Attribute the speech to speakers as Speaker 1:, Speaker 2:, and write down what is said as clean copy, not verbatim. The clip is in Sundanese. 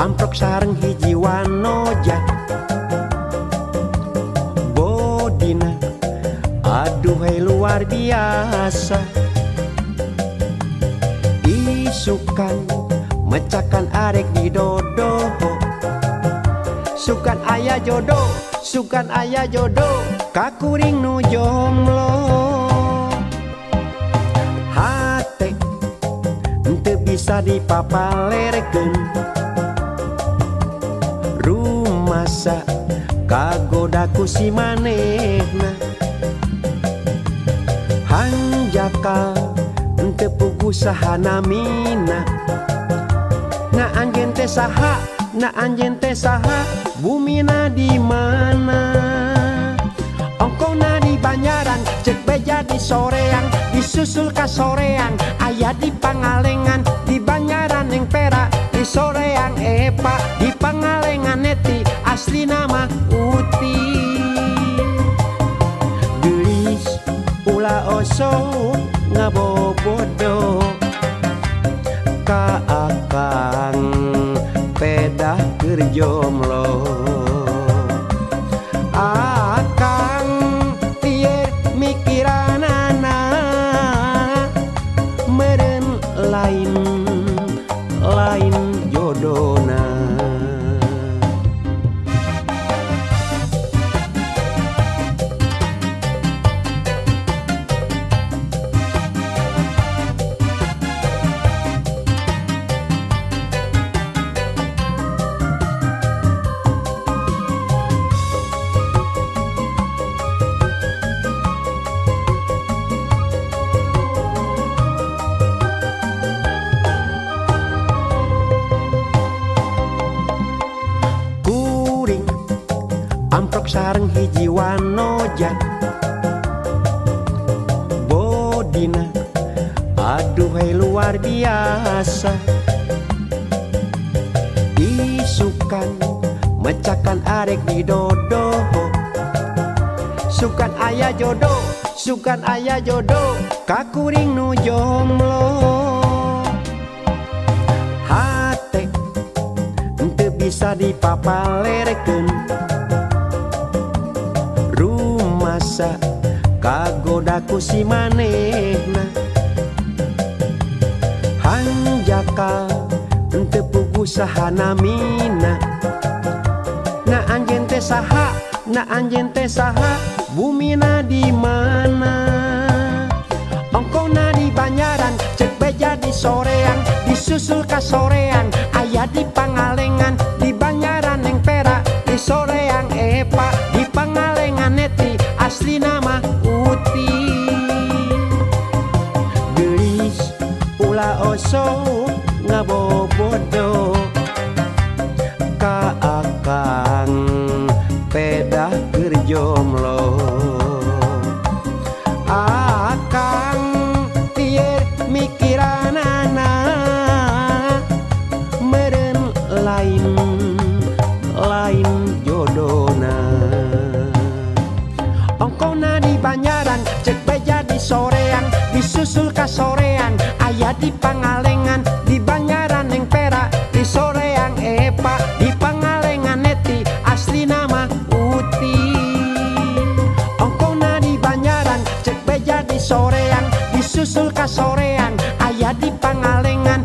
Speaker 1: Amprok sareng hiji wanoja bodina aduhai luar biasa. Isukan mecakan arek di dodoho. Sukan aya jodoh, sukan aya jodoh kakuring nu jomblo. Hate henteu bisa dipapalerkeun. Rumasa kagoda ku si manehna. Hanjakal henteu puguh saha namina. Na anjeun teh saha, na anjeun teh saha, bumina di mana? Ongkona di Banjaran, cek beja di Soreang, disusul ka Soreang, aya di Pangalengan, di Banjaran yang Perak, di Soreang Epa, di Pangalengan Neti, asli nama Uti. Geulis ulah osok ngabobodo ka akang pedah keur jomblo. Akang tier mikiranana meureun lain lain jodona. Amprok sareng hiji wanoja bodina aduhai luar biasa. Isukan mecakan arek di dodoho. Sukan aya jodoh, sukan aya jodoh kakuring nu jomblo. Hate henteu bisa dipapalerkeun. Rumasa kagoda ku si manehna. Hanjakal henteu puguh saha namina. Na anjeun teh saha, na anjeun teh saha, bumina di mana? Ongkona di Banjaran, cek beja di Soreang, disusul ka Soreang, aya di Pangalengan, di Banjaran yang Perak, di Soreang Epa, di Pangalengan Neti, asli nama Uti. Geulis ulah osok ngabobodo ka akang pedah keur jomblo. Akang tier mikiranana meureun lain lain jodona. Ongkona di Banjaran, cek beja di Soreang, disusul ka Soreang, aya di Pangalengan, di Banjaran yang Perak, di Soreang Epa, di Pangalengan Neti, asli nama Uti. Ongkona di Banjaran, cek beja di Soreang, disusul ka Soreang, aya di Pangalengan,